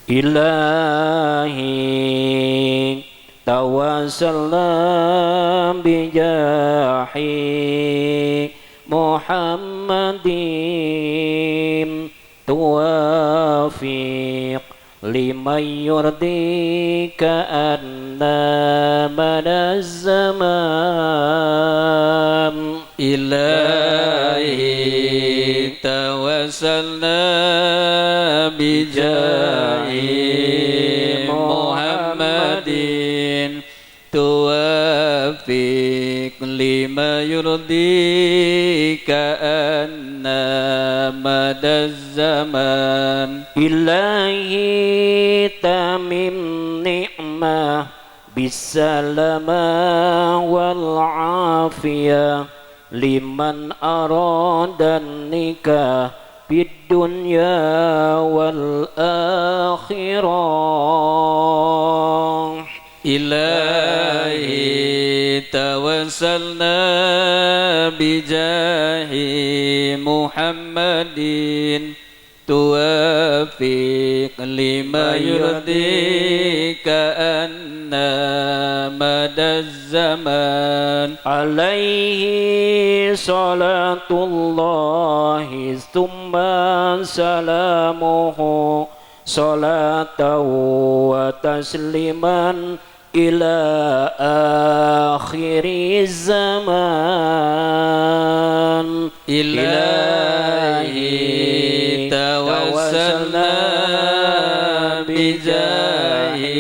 Ilahi tawassalna bijahi Muhammadin tuwafiq liman yurdika anna mana zaman. Ilahi tawassalna bijahi Muhammadin tuwafiq lima yurdika anna mada zaman. Ilahi tamim ni'mah bisalama wal afiyah liman arada nikah fid dunya wal akhirah. Ilahi tawassalna bijahi Muhammadin tuwafiq lima yurdika anna mada zaman. Alaihi salatullahi thumma salamuhu salatan wa tasliman ila akhiri zaman. Ilahi tawassalna bijahi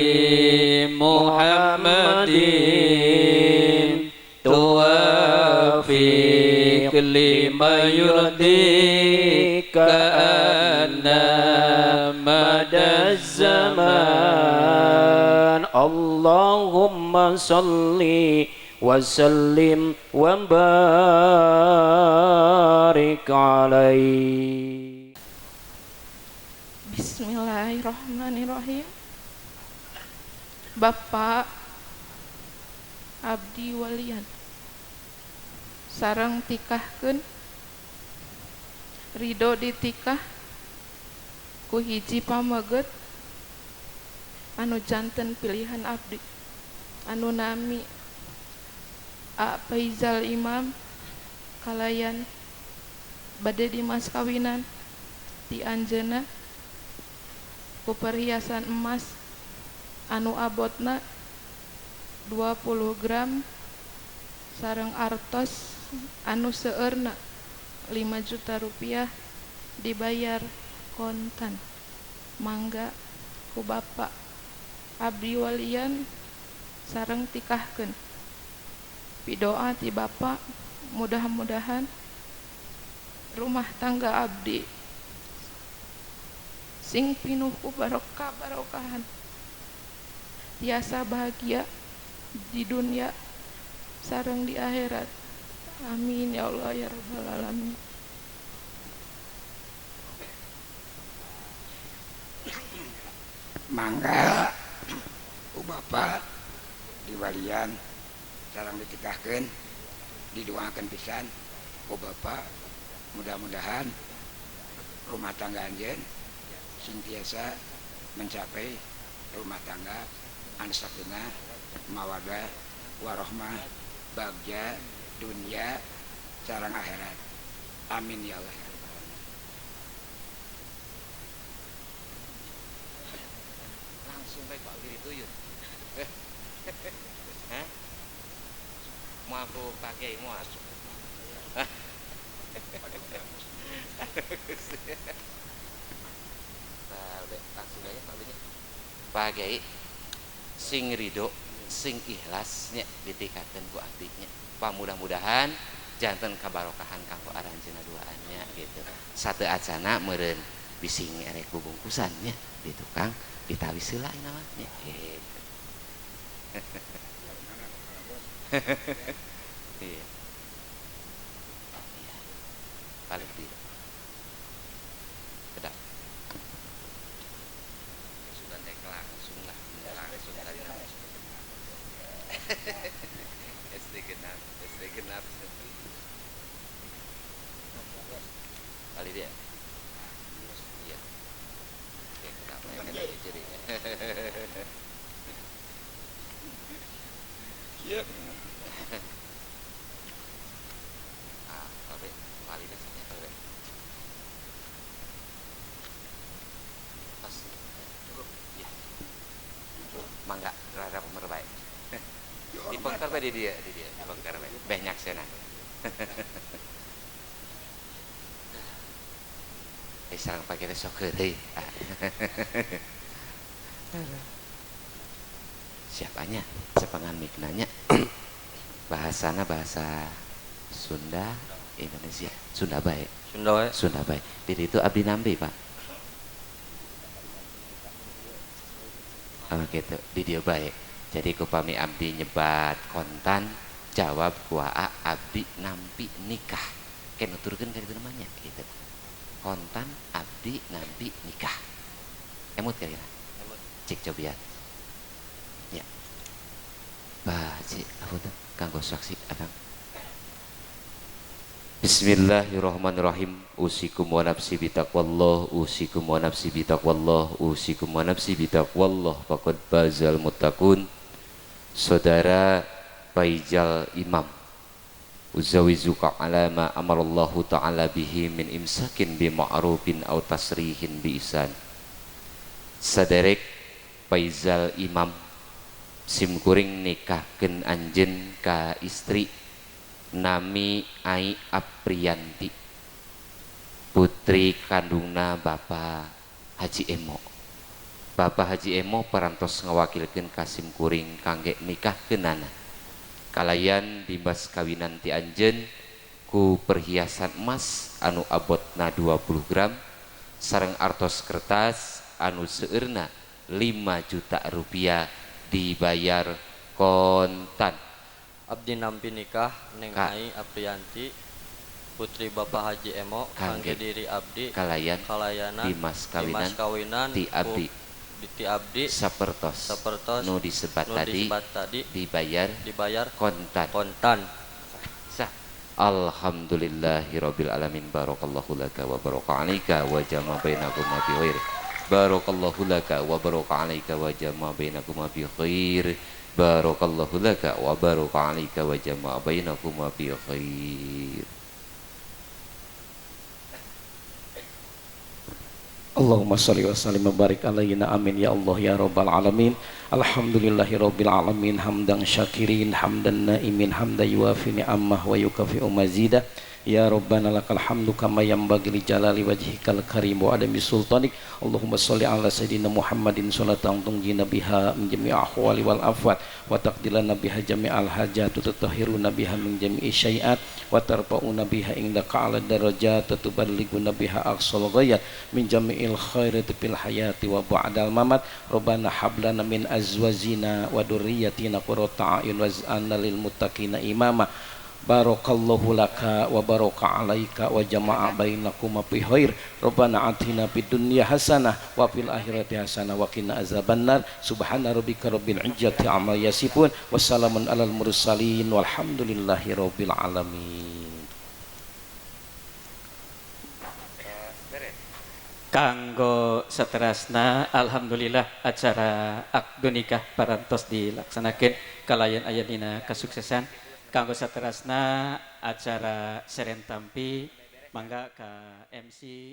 Muhammadin tuwafiq lima yurdika anna mada zaman. Allahumma salli wa sallim wa barik alaihi. Bismillahirrahmanirrahim. Bapak abdi walian sareng tikahkeun ridho ditikah ku hiji pameget anu janten pilihan abdi anu nami A Faizal Imam kalayan bade dimas kawinan ti anjeunna ku perhiasan emas anu abotna 20 gram sareng artos anu seueurna 5 juta rupiah dibayar kontan. Mangga ku Bapak abdi walian sareng tikahkeun. Pidoa ti Bapak mudah-mudahan rumah tangga abdi sing pinuh ku barokah barokahan, tiasa bahagia di dunia sareng di akhirat. Amin ya Allah ya rabbal alamin. Mangga ku Bapak diwalian sareng ditikahkeun, didoakeun pisan ku Bapak, mudah-mudahan rumah tangga anjeun sing tiasa mencapai rumah tangga anu sakinah, mawadah, warahmah, bagja dunia sareng akhirat. Amin ya Allah. Langsung baik Pak Wiri tuyun. Hah? Mau aku pakai mau masuk. Langsung aja Pak Wiri. Pak Kiai sing ridho, sing ikhlasnya ditikakeun ku abdinya. Pak mudah-mudahan janten kabarokahan kanggo aranjeunna duaannya gitu. Satu acana meureun bising erek bubungkusannya di tukang ditawis heula namanya gitu. Iya. Iya. Paling tidak. Kedap. Sudah naik langsung lah, langsung tadi. SD genap, SD genap. Kali dia. Iya. Oke, kedap. Jadi. Iya. Ah, babe, valida sanya babe. Tos. Cukup. Ya. Mangga rada pemer bae. Dipengkar bae di dia, dipengkar bae. Beh nyaksena. Sarang pake teh sok heureuy. Siapanya sepangan miknanya. Bahasana bahasa Sunda Indonesia. Sunda bae. Sunda wae. Sunda bae. Diri itu abdi nambi, Pak. Oh gitu, di dieu bae. Jadi kupami abdi nyebat kontan jawab ku AA abdi nampi nikah. Ken nuturkeun ka ditu namanya gitu. Kontan abdi nampi nikah. Emut kira-kira? Emut. Cik cobian. Ya. Pak Haji, apunten kanggo saksi abang. Bismillahirrahmanirrahim. Usikum wa nafsi bitaqwallah, usikum wa nafsi bitaqwallah, usikum wa nafsi bitaqwallah faqad bazal muttaqun. Saudara Faizal Imam, uzawizuka ala ma amarallahu ta'ala bihi min imsakin bi ma'rufin aw tasrihin bi ihsan. Saderek Faizal Imam simkuring nikahkeun anjeun ka istri nami Ai Apriyanti, putri kandungna Bapak Haji Emo. Bapak Haji Emo parantos ngawakilkeun ka simkuring kangge nikahkeunana. Kalayan dimas kawinan ti anjeun ku perhiasan emas anu abotna 20 gram sareng artos kertas anu seueurna 5 juta rupiah dibayar kontan. Abdi nampi nikah Neng Ai Apriyanti putri Bapak Haji Emo kangge diri abdi kalayan kalayana dimas kawinan ti abdi ti abdi sapertos nu disebat tadi dibayar kontan. Sah. Alhamdulillahirabbil alamin. Barakallahu laka wa baraka alaika wa jama bainakum fi khair. Barakallahu laka wa baraka alaika wa jama bainakum fi khair. Barakallahu laka wa baraka alaika wa jama bainakum fi khair. Allahumma sholli wa sallim wa barik alaina amin ya Allah ya rabbal alamin. Alhamdulillahi rabbil alamin hamdan syakirin hamdan naimin hamdan yuwafi ni'amah wa yukafi'u mazidah. Ya Rabbana lakal hamdu kama yanbaghi li jalali wajhikal karim wa adami sultanik. Allahumma sholli ala sayyidina Muhammadin sholatan tunjina biha min jami'i ahwali wal afat wa taqdilana biha jami'al hajat wa tutahhiruna biha min jami'i syai'at wa tarfa'una biha indaka ala darajat wa tuballighuna biha aqsal ghayat min jami'il khairati fil hayati wa ba'dal mamat. Rabbana hab lana min azwajina wa dhurriyyatina qurrata a'yun waj'alna lil muttaqina imama. Barakallahu laka wa baraka alaika wa jama'a bainakuma fi khair. Rabbana atina fid dunya hasanah wa fil akhirati hasanah wa qina azabannar. Subhana rabbika rabbil izzati amma yasifun wassalamun alal mursalin walhamdulillahi rabbil alamin. Kanggo saterasna alhamdulillah acara akad nikah parantos dilaksanakeun kalayan aya dina kasuksesan. Kanggo saterasna acara seren tampi mangga ka MC.